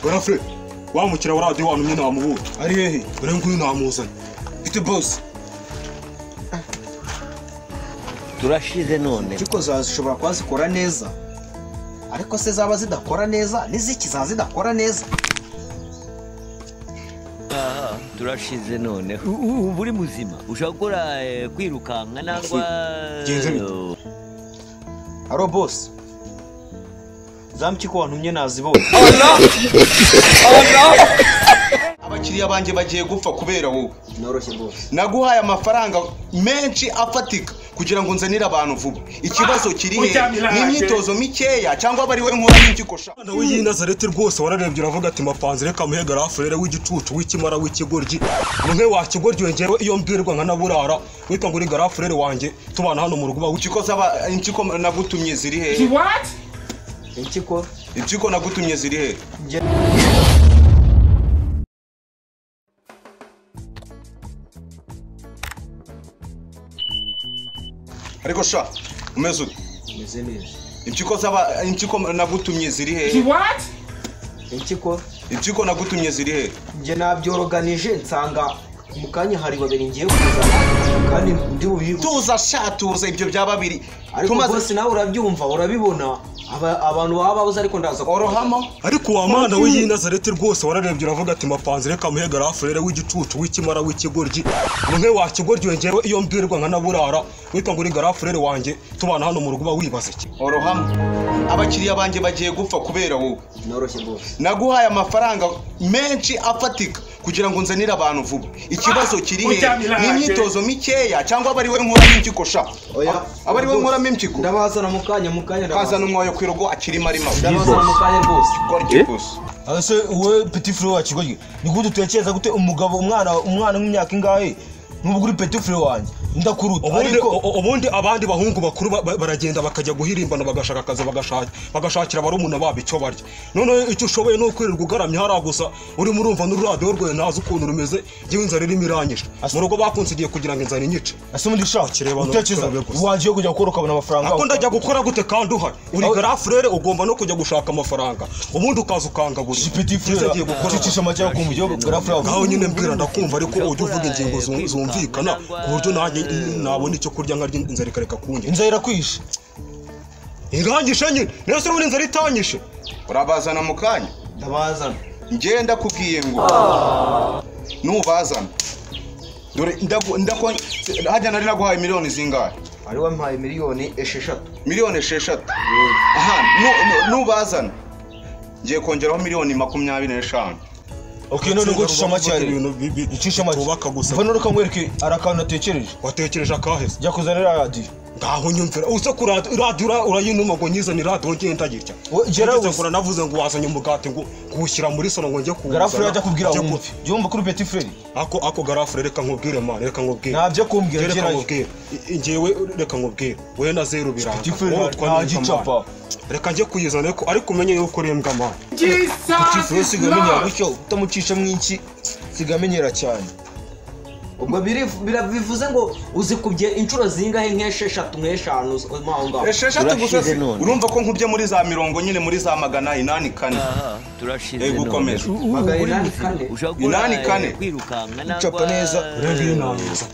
Garafre wamukira wa radio wanumye namubura. Ari hehe? Dore nguyu namuzanye. Ite boss. Turashize none. Impyiko zawe zishobora kuba zikora neza. Ariko se zaba zidakora neza n'iziki zidakora neza. Aha, turashize none. Ubu uri muzima. Ushobora gukora kwirukanka nangwa. Aro boss. Za mpyiko wantumye nazibonye. Allah! Abakiriya banjye bagiye gupfa kubera wowe. Noroshye boss. Naguhaye amafaranga menshi afatika kugira ngo nzanire abantu vuba. Ikibazo kiri he? Ni imyitozo mikeya cyangwa bari we nkora n'impyiko sha. Nawe y'i Nazareti rwose wararebye uravuga ati mapanze reka muhe garafurere w'igicucu w'ikimara w'ikigoryi. Mwe wa kigoryi ngewe iyo mbwirwa nka naburara wita ngo uri garafurere wanjye tubana hano mu rugo. Impyiko zaba impyiko nagutumye ziri he? What? Impyiko? Impyiko nagutumye ziri he? Ariko sha umeze ute? Umeze neza. Impyiko zaba impyiko nagutumye ziri he? What? Impyiko? Impyiko nagutumye ziri he? Nge nabyoroganije nsanga mu kanya hari babiri ngiye kuzana kandi ndi bubibu. Tuza sha tuza ibyo bya babiri. Ariko boss nawe urabyumva urabibona abantu baba babuze ariko ndaza orohamo. Ariko wa mwana we y'i Nazareti rwose wararebye uravuga ati mapanze reka muhe garafurere w'igicucu w'ikimara w'ikigoryi. Mwe wa kigoryi ngewe iyo mbwirwa nka naburara wita ngo uri garafurere wanjye tubana hano mu rugo wibaza iki? Orohamo. Abakiriya banjye bagiye gupfa kubera wowe. Noroshye boss. Naguhaye amafaranga menshi afatika kugira ngo nzanire abantu vuba. Ikibazo kiri he? Ni imyitozo mikeya cyangwa bari we nkora n'impyiko sha. Abari we nkora n'impyiko. Ndabazana mu kanya kazana umwoyo kwirogo akiri marima. Ndabazana mu kanya rwose. Gorye gusa. Ase we petit frère wa kigoryi ni gute utekereza gute umugabo umwana w'imyaka ingahe nubwo uri petit frère wanjye ndakuruta. Ariko ubundi abandi bahungu bakuru baragenda bakajya guhirimbana bagashaka akazi bagashakira barumuna babo icyo barya. None icyo ushoboye ni ukwirirwa ugaramye hariya gusa urimo urumva n'ururadiyo rwawe ntazi ukuntu rumeze. Ngewe inzara irimo iranyishe mu rugo bakunsigiye kugira ngo inzara inyice. Ase ubundi sha utekereza wagiye kujya gukora ukabona amafaranga. Ako ndajya gukora gute kandi uhari uri garafurere ugomba no kujya gushaka amafaranga ubundi ukaza ukangabura. Petit frère ucicisha make kumva garafurere. Ngaho nyine mbwira ndakumva ariko ujye uvuga ingingo zumvikana ku buryo nanjye nabona icyo kurya nkarya inzara ikareka kunjye. Inzara irakwishe. Iranyishe nyine. Nese ubundi inzara itanyishe. Urabazana mu kanya? Ndabazana. Nge ndakubwiye ngo nubazana. Dore ndako hajya nari naguhaye miliyoni zingahe? Ari wampaye miliyoni 6. Miliyoni 6. Aha nubazana. Ngiye kongeraho miliyoni 25. Okay none ngo ucisha make ucisha make mva none ukamwereke arakantu natekereje. Watekereje akahese? Jya kuzanira radiyo. Ngaho nyumvira use ku radiyo urayinuma ngo nyizane radiyo ngenda gitya. Gera kura navuze ngo wazanye umugati ngo kuwushyira muri salo ngo njye kuwuzana. Garafure ajya kubwira wumve. Jya wumva kuri petit frère. Ako garafure reka nkubwire man reka nkubwire. Ntabyo kumbwira reka nkubwire. Ngewe reka nkubwire. Wowe na zero biranga. Petit frère nta gicapa. Reka njye kuyizana ariko umenye yuko urembwa man. Petit frère sigamenyera gutyo utamucisha mwinshi sigamenyera cyane. Ubwo bivuze ngo uzikubye inshuro zingahe nk'esheshatu nk'eshanu aho ngaho. Esheshatu gusa urumva ko nkubye muri za mirongo nyine muri za 804. Turashize none. Gukomeza. 804. 84. Kwirukanka nangwa. Neza. Urebye neza.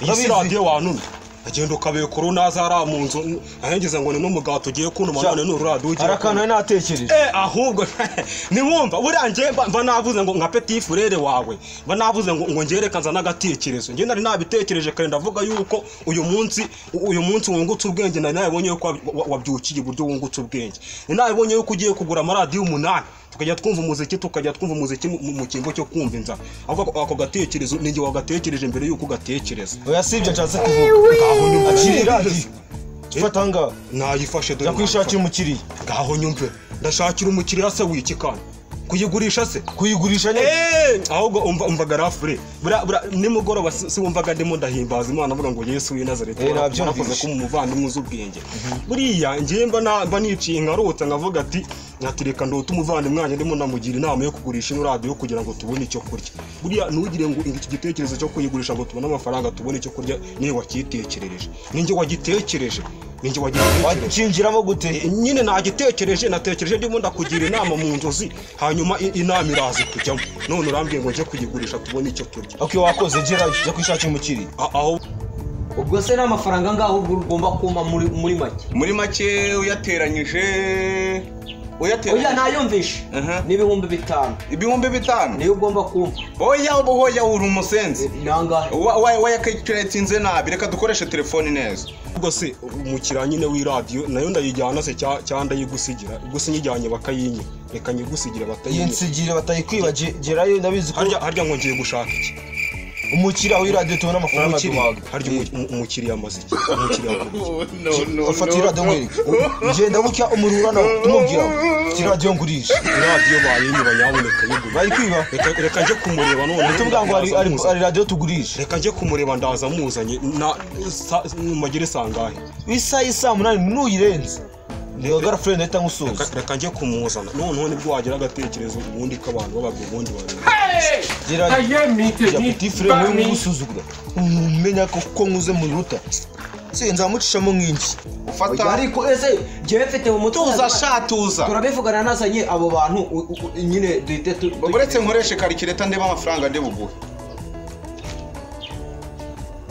Iyi radiyo wantumye. Agenda ukabekura unaza ari mu nzu ahengeze ngo ni n'umugati ugiye kuntuma none ni ururadiyo ugiye. Arakana natekereje. Ahubwo niwumva buriya nge mba navuze ngo nka petit frère wawe mba navuze ngo ngereka nza n'agatekerezo. Nge nari nabitekereje kare ndavuga yuko uyu munsi wungutse ubwenge nari nabonye yuko wabyukiye uburyo wungutse ubwenge. Nari nabonye yuko ugiye kugura amaradiyo 8 tukajya twumva umuziki mu cyimbo cyo kumva inzara. Ako gatekerezo ninjye wagatekereje mbere yuko ugatekereza. Oya sibyo nshatse kuvuga. Akiri radiyo. Fata ngaha. Nayifashe dore. Jya kwishakira umukiriya. Ngaho nyumve. Ndashakira umukiriya se wiki kandi. Kuyigurisha se? Kuyigurisha nyine. Ahubwo umva garafure. Bura nimugoroba si wumvaga ndimo ndahimbaza Imana avuga ngo Yesu w'i Nazareti. Nakoze ko umuvandimwe uzi ubwenge. Buriya ngiye mba niciye nkarota nkavuga ati nkatireka ndote umuvandimwe wanjye ndimo namugira inama yo kugurisha ino radiyo kugira ngo tubone icyo kurya. Buriya ntugire ngo iki gitekerezo cyo kuyigurisha ngo tubone amafaranga tubone icyo kurya niwe wakitekerereje. Ninjye wagitekereje. Ninjye wagitekereje. Wakinjiramo gute? Nyine nagitekereje, natekereje ndimo ndakugira inama mu nzozi, hanyuma inama iraza kujyamo. None urambwiye ngo njye kuyigurisha tubone icyo turya. Okay, wakoze, gerayo jya kwishakira umukiriya. Aho Ubwo se n'amafaranga ngaho ubwo ugomba kumpa muri make? Muri make uyateranyije Oya ntayumvishe. Ni 5000. 5000 niyo ugomba kumpa. Oya oya uri umusenzi. Nangahe? Wayakayitsinze nabi, reka dukoreshe telefone neza. Ubwo se umukiriya nyine w'iradiyo nayo ndayijyana se cyangwa ndayigusigira? Ubwo se nyijyanye bakayinya, reka nyigusigira batayinya. Yinsigira batayikwiba, gerayo ndabizi ko harya ngo ngiye gushaka iki? Umukiriya w'iradiyo tubona amafaranga duhaga. Harya umukiriya amaze iki? Umukiriya afata iradiyo nkwereke. Ngenda gutya umurura nawe tumubwira ati iradiyo ngurisha. Iradiyo bayinyuba nyaboneka yigura. Bayikwiba. Reka njye kumureba none. Tuvuga ngo ari radiyo tugurisha. Reka njye kumureba ndaza muzanye na mugire sangahe. Isaha isa 8 nuyirenze. Niyo girlfriend ahita nkusuza. Reka njye kumuzana. Noneho nibwo wagira agatekerezo ubundi k'abantu babaga ubundi babiri. Gira petit frère muri ngusuzugura. Umenya ko nkuze mu ruta. Sinzamucishamo nk'inki. Ufata ariko ese njyewe mfite mu mutwe. Tuza shatuza. Turabivugana nazanye abo bantu nyine duhite uretse nkoreshe karikireta ndeba amafaranga ndi buguhe.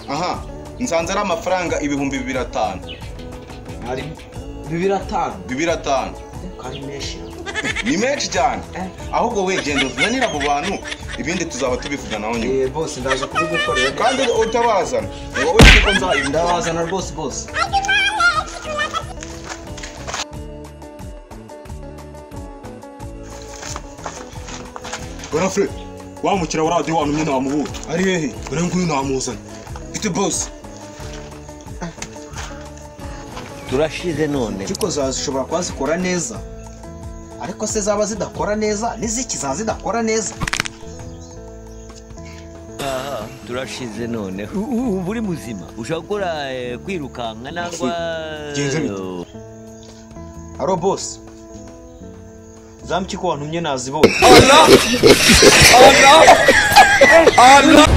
Aha, nsanze ari amafaranga 2500. Ari 2500. 2500. Kari menshi. Ni menshi cyane. Ahubwo we genda uzanira abo bantu ibindi tuzaba tubivuganaho nyuma. Boss ndaza kubigukorera. Kandi utabazana. Wowe siko nzayibazana. Ndabazana rwose boss. Godfrey, wa mukiriya wa radiyo wantumye namubonye. Ari hehe? Dore nguyu namuzanye. Ite boss. Turashize none. Ariko zashobora kuba zikora neza. Ariko se zaba zidakora neza, n'iziki zaba zidakora neza. Turashize none. Ubu uri muzima. Ushobora gukora kwirukanka nangwa. Aro boss. Zamki ko wantumye nazibonye. Allah! Allah! Allah!